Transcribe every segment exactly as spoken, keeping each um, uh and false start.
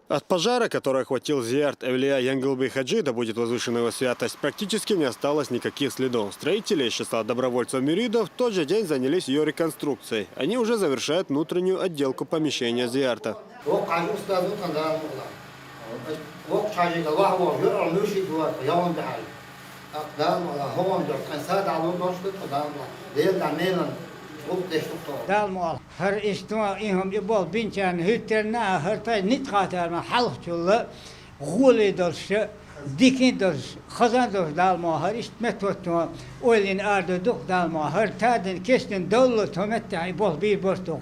От пожара, который охватил зиярат Эвлия Янгулби Хаджи, да будет возвышена его святость, практически не осталось никаких следов. Строители из числа добровольцев-мюридов в тот же день занялись ее реконструкцией. Они уже завершают внутреннюю отделку помещения зиярата. Воккха хьажа устаз ву тхан Дала мукъалахь. Воккха хьажа ваха вогӀу юргӀал муршид вара тхан Янгулби хьажа. ТӀаккха Дала мукъалахь хӀокхунна дуьхьа тхан са дӀалур долуш ду тхан Дала мукъалахь. Дела дӀа мелан гӀуллакх деш ду тхо. Дала мукъалахь, хӀара иштта ма, и хӀума и болх бинчарна хӀуьттарна а, хӀара тхай ницкъ хьатар ма хьалхачулла гӀоле долуш, дикин долуш, хазан долуш Дала мукъалахь, хӀара иштта меттахӀотто ойлина ара ду дукха Дала мукъалахь, хӀара тадина кечдина довла тхо меттехь и болх бийр бара тхо.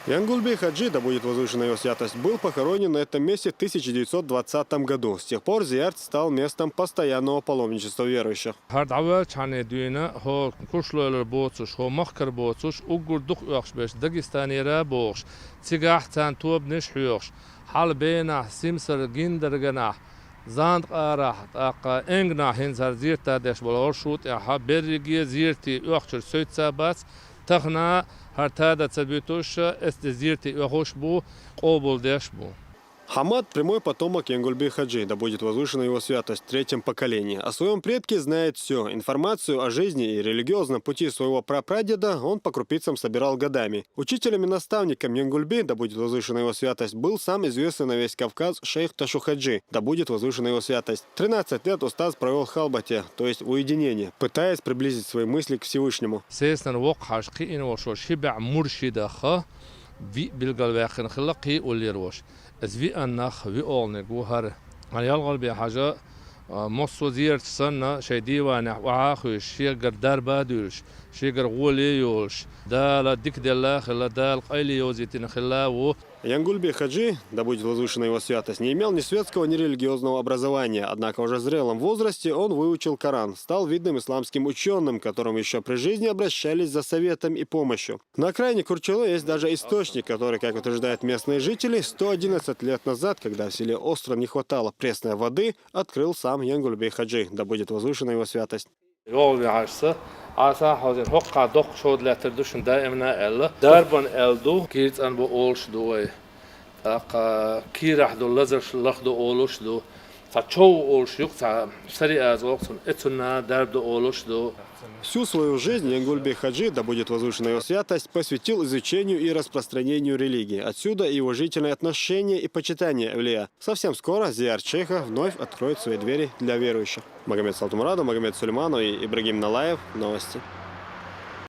Янгулби Хаджи, да будет возвышена его святость, был похоронен на этом месте в тысяча девятьсот двадцатом году. С тех пор зиярат стал местом постоянного паломничества верующих. ХӀара дӀавоьллачхьана дуьйна хӀо кушлойла боцуш, хӀо махкара боцуш, уггар дукха оьхуш берш Дагестанера бохуш, цигахь царна тобанаш хьоьхуш, хьала Бенахь, Симсар, Гиндарганахь, Зандакъарахь, тӀаккха Энгнахь хӀинца хӀара зиярат деш болу хӀорш ву тӀехь, берриге зиярте оьхучуьра соьца бац, тахана хӀара тада ца буьтуш, эцде зиярте оьхуш бу, къобалдеш бу. Хамад — прямой потомок Янгульби Хаджи, да будет возвышена его святость, в третьем поколении. О своем предке знает всё. Информацию о жизни и религиозном пути своего прапрадеда он по крупицам собирал годами. Учителем и наставником Янгульби, да будет возвышена его святость, был сам известный на весь Кавказ шейх Ташу Хаджи, да будет возвышена его святость. Тринадцать лет устаз провёл в халвате, то есть в уединении, пытаясь приблизить свои мысли к Всевышнему. Сесанан воккха хьажа кхиъна волуш ши бӀе муршидах виъ билгалваьккхина хилла кхиъуллера волуш. Иза виъаннах виъолниг ву хӀара. Хьан Янгульби хьажа, а, массо а зерачу санна, шайн дийванехь охьа а хуьйшуш, шегара дарба а дуьйлуш, шегара гӀоле а йолуш, Дала дика делла а хилла, Дала къайле йовзийтина хилла а ву. Янгульби Хаджи, да будет возвышена его святость, не имел ни светского, ни религиозного образования, однако уже в зрелом возрасте он выучил Коран, стал видным исламским учёным, к которому ещё при жизни обращались за советом и помощью. На окраине Курчалы есть даже источник, который, как утверждают местные жители, сто одиннадцать лет назад, когда в селе Остран не хватало пресной воды, открыл сам Янгульби Хаджи, да будет возвышена его святость. Янгульби хьажас Ӏаса хьовзийна хӀокху доккхачу шода лаьттар ду шуна даимна аьлла. Дарбан аьлла ду, кийра цӀанбо олуш ду вай. ТӀаккха кийрахь долу лазарш лахдо олуш ду. Цхьа чов олуш ю-кх, цхьа сари аза воккху цунна, и цунна дарба до олуш ду. Всю свою жизнь Янгульби Хаджи, да будет возвышена его святость, посвятил изучению и распространению религии. Отсюда и уважительное отношение и почитание эвлия. Совсем скоро зиярат шейха вновь откроет свои двери для верующих. Магомед Салтумурадов, Магомед Сулейманов и Ибрагим Налаев. Новости.